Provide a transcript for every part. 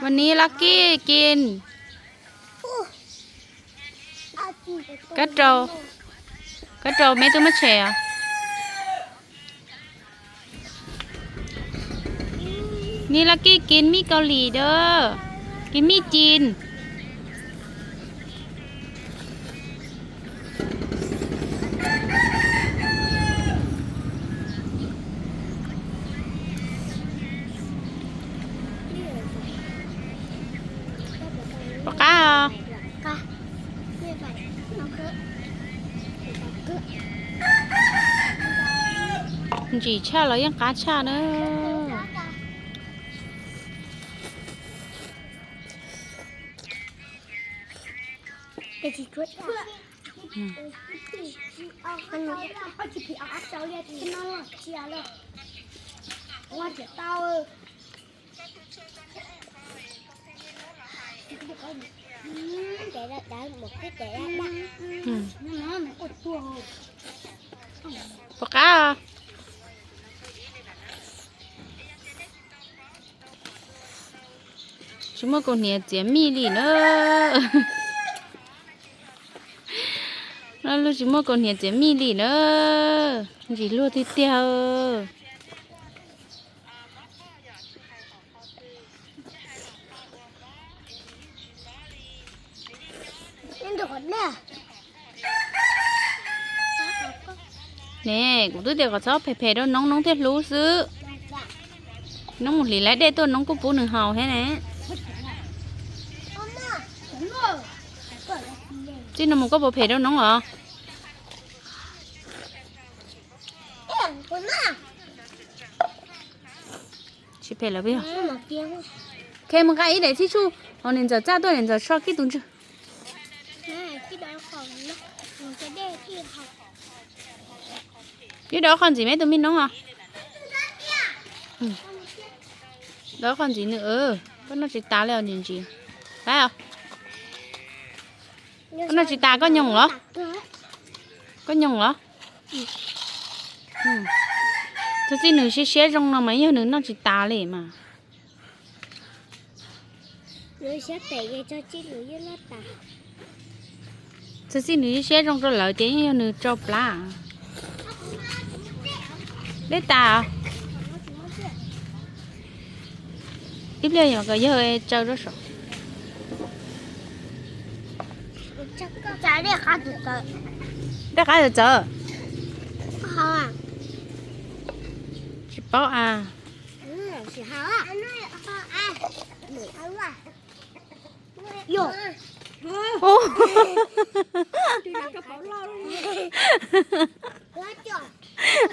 วันนี้ลักกี้กิน Cá trầu, cá trầu mấy tôi mới chè à? Ni Lucky กิน mì Kàu Lìn เด้อ, กิน mì Chin. Pom qab os. Ntsim tshaj los yeej qab tshaj na. Pom qab os. Tsis muaj kaus hniav txiav mij li na. Luag tsis muaj kaus hniav txiav mij li na. Ntsim luag tiag tiag. Ne, kuv twb tias kom txhob phem phem rau Noob, Noob thiaj hlub xwb. Noob mus hliv laib dej tuaj, Noob kuj pub nws haus thiab ne. Txij no mus koj puas phem rau Noob os? Tsis phem lawm. Khe mus nqa ib daim txhib tsuj hauv niam ntxawm txaj tuaj, niam ntxawm so kiag tus ntswg. Yus dov qhov ntxiv me tus me Noob os. Dov qhov ntxiv nws, koj noj tsis tas li os ntsim ntsim. Laib os. Koj noj tsis tas koj nyoos los? Koj nyoos los? Txog txij nws siab siab zoo no mas yog nws noj tsis tas li mas. Txog txij nws siab zoo rau lawv ces yeej yog nws tsau plab. Dej tas. Ib pliag yog kom yawg tsaws rau saum. Dej qab txawv txawv. Tsis paub a.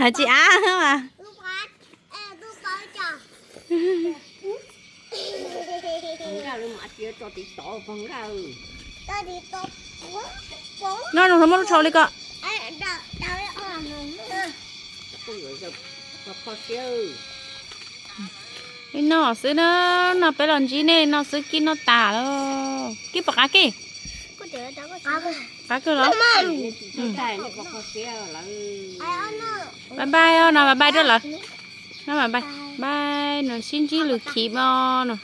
Hais tsis av mas. Noj zoo, muab lub tshau li ko. Ib noj xwb na, no peb los ntsib nej noj xwb, Kib noj tas lawm. Kib puas qab Kib? Qab kawg los? Bye bye os, no bye bye rau lawv. No bye bye. Bye, no sib ntsib lwm khib os no.